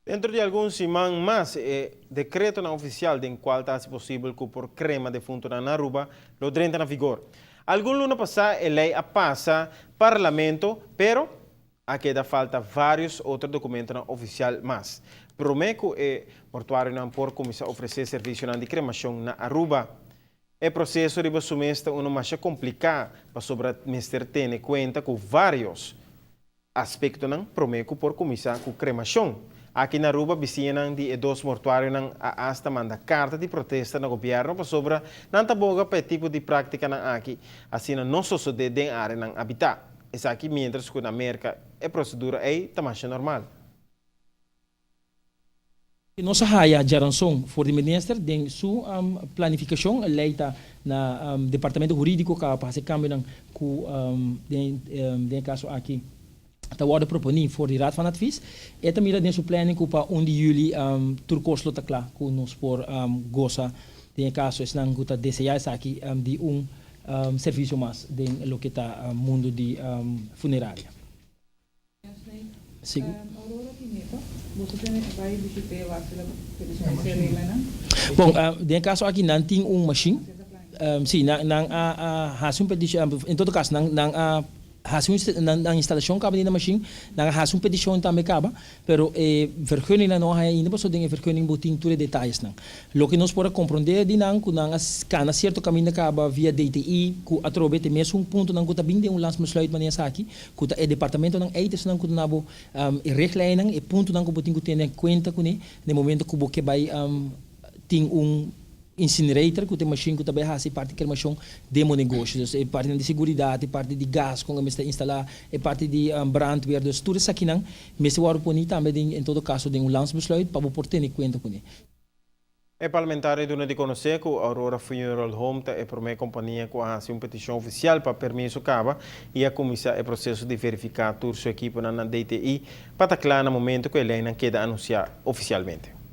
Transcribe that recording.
Dentro di algun siman mas e decretonan oficial den cual ta haci posibel cu por crema defuntonan na Aruba lo drenta na vigor. Algun luna pasa e ley a pasa Parlamento, pero a keda falta varios otro documentonan oficial mas prome cu e mortuarionan por cuminsa ofrece servicionan di cremacion na Aruba. E proceso riba su mes ta uno masha complica pasobra mester tene cuenta cu varios aspektonan promé ku por kuminsá ku kremashon. Aki na Aruba bisiñanan di e dos mortuarionan a asta manda karta di protesta na gobièrnu pasobra nan ta boga pa e tipo di práktikanan aki asina no sosodé den áreanan abitá. Esaki miéntras ku na Merka e prosedura ei ta masha normal. Nos a haya djaranson for di minister den su planificacion. Ley ta na departamento huridico caba pa haci cambionan cu den e caso aki ta wordo proponi for di Raad van Advies. E ta mira den su planning cu pa 1 di juli tur cos lo ta cla cu nos por goza den e caso esnan cu ta desea esaki di un servicio mas den loke ta mundo di funeraria. Sigur. Bon, den e kaso aki nan tin un mashin. Si, nan nan a a hasi un petishon, en todo kaso nan nan a hasi un nan instalashon kaba di nan mashin, nan a hasi un petishon tambe kaba, pero e vergunning nan no a haña ainda pasobra den e vergunning bo tin tur e detayesnan. Loke nos por a komprondé di nan ku nan a kana sierto kaminda kaba via DTI ku atrobe te mesun puntonan ku ta bin den un landsbesluit manera esaki, ku ta e departamentonan ei ta esnan ku ta na bo e richtlijnnan, e puntonan ku bo tin ku tene kuenta kuné na e momento ku bo ke bai tin un incinerator ku ta e mashin ku ta bai hasi parti kremashon den bo negoshi. Dus e partinan di seguridat, e parti di gas kon e mester instalá, e parti di brandweer, dus tur esakinan mester wòrdu poni tambe den en todo kaso den un landsbesluit pa bo por tene kuenta kuné. E parlamentario duna di konosé ku Aurora Funeral Home ta e promé kompania ku a hasi un petishon ofisial pa permiso kaba i a kuminsá e proseso di verifiká tur su ekiponan na DTI pa ta kla na momento ku e leinan keda anunsiá ofisialmente.